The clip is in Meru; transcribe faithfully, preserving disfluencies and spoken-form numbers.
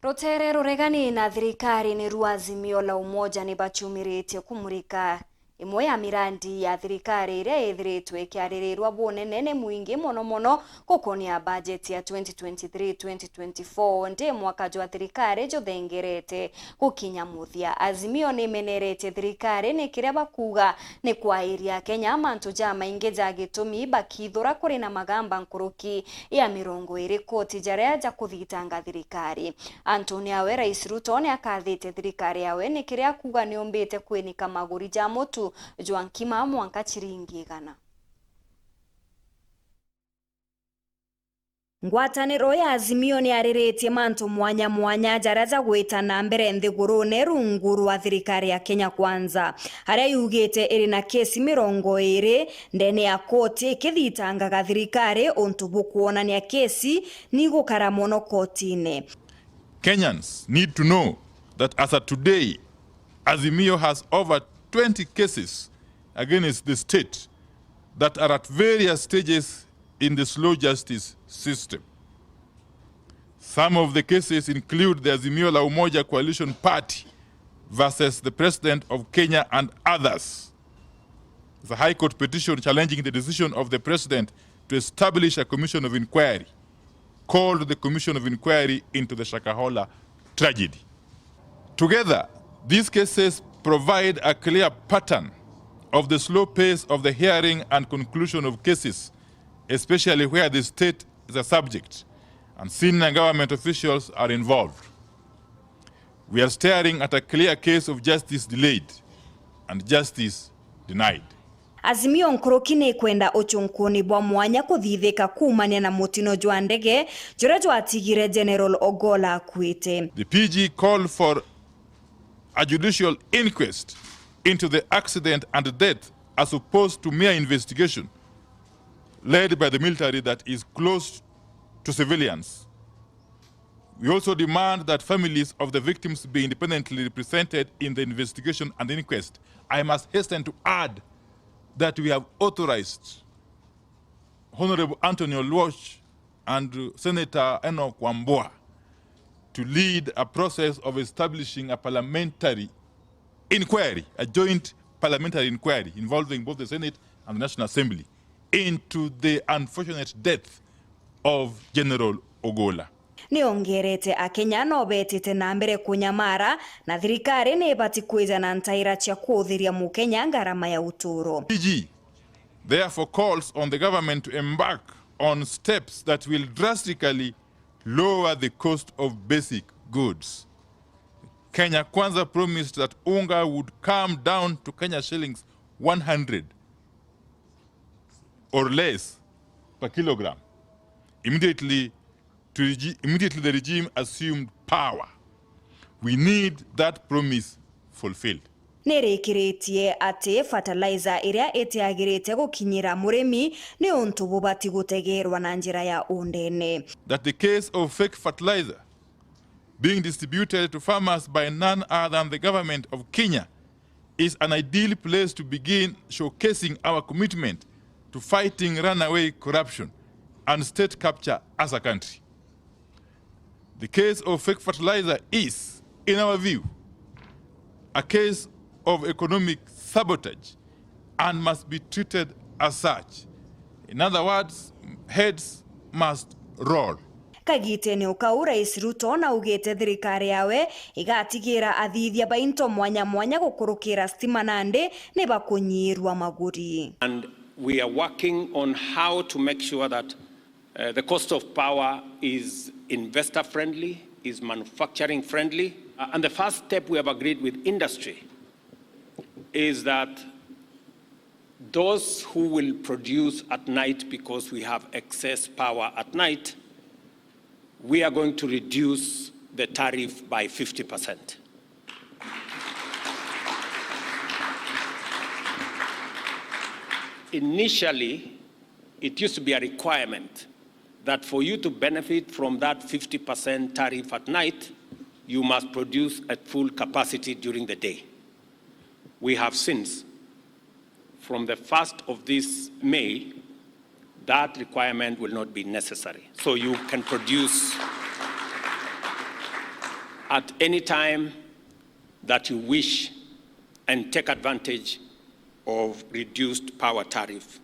Rutere ruregani na thirikari ni rwa Azimio la Umoja ni bachumiritie kumurika imwe ya mirandi ya thirikari iria ithiritwe ikiaririrwa bunene ni mwingi mono mono gukonia bajeti ya twenty twenty-three twenty twenty-four, ndi mwaka jwa thirikari juthengerete gukinya muthia. Azimio ni imeneretie thirikari ni kiria bakuuga ni kwairia Akenya mantu jamaingi ja gitumi bakithura kuri na magamba nkuruki ya mirongo iri koti jaria ja kuthitanga thirikari. Antu ni awe Rais Ruto ni akathite thirikari yawe ni kiria akuuga ni yumbite kwinika maguri ja mutu jwa nkima mwanka chiringi igana. Ngwataniro ya Azimio ni yariritie mantu mwanya mwanya jaria jagwita na mbere nthigurune rungu rwa thirikari ya Kenya Kwanza, aria yugite iri na kesi mirongo iri ndene ya koti ikithitangaga thirikari, untu bukwonania kesi ni igukara mono kotine. Kenyans need to know that as at today, Azimio has over twenty cases against the state that are at various stages in the slow justice system. Some of the cases include the Azimio la Umoja Coalition Party versus the President of Kenya and others. The High Court petition challenging the decision of the President to establish a commission of inquiry, called the Commission of Inquiry into the Shakahola tragedy. Together, these cases provide a clear pattern of the slow pace of the hearing and conclusion of cases, especially where the state is a subject and senior government officials are involved. We are staring at a clear case of justice delayed and justice denied. Azimio nkuruki ni ikwenda uchunkuni bwa mwanya kuthithika kuumania na mutino jwa ndege juria jwatigire General Ogola akuite. The P G called for a judicial inquest into the accident and death as opposed to mere investigation led by the military that is close to civilians. We also demand that families of the victims be independently represented in the investigation and inquest. I must hasten to add that we have authorized Honorable Anthony Oluoch and Senator Enoch Wambua to lead a process of establishing a parliamentary inquiry, a joint parliamentary inquiry involving both the Senate and the National Assembly into the unfortunate death of General Ogola. Niongerete Akenya no betite na mbere kunyamara, na thirikari ni ibati kwija na ntaira cia kuuthiria Mukenya ngarama ya uturo. P G therefore calls on the government to embark on steps that will drastically lower the cost of basic goods. Kenya Kwanza promised that unga would come down to Kenya shillings one hundred or less per kilogram immediately to regi-, immediately the regime assumed power. We need that promise fulfilled. Nirikiritie ati fertilizer iria itiagirite gukinyira murimi ni untu bubati gutegerwa na njira ya undene. That the case of fake fertilizer being distributed to farmers by none other than the government of Kenya is an ideal place to begin showcasing our commitment to fighting runaway corruption and state capture as a country. The case of fake fertilizer is, in our view, a case of economic sabotage and must be treated as such. In other words, heads must roll. Kagitene o kau, Rais Ruto naugite thirikari yawe igatigira athithia ba into mwanya mwanya gukurukira stima nandi ni bakunyiirua maguri. And we are working on how to make sure that, uh, the cost of power is investor friendly, is manufacturing friendly. Uh, and the first step we have agreed with industry is that those who will produce at night, because we have excess power at night, we are going to reduce the tariff by fifty percent. Initially, it used to be a requirement that for you to benefit from that fifty percent tariff at night, you must produce at full capacity during the day. We have since, from the first of this May, that requirement will not be necessary. So you can produce at any time that you wish and take advantage of reduced power tariff.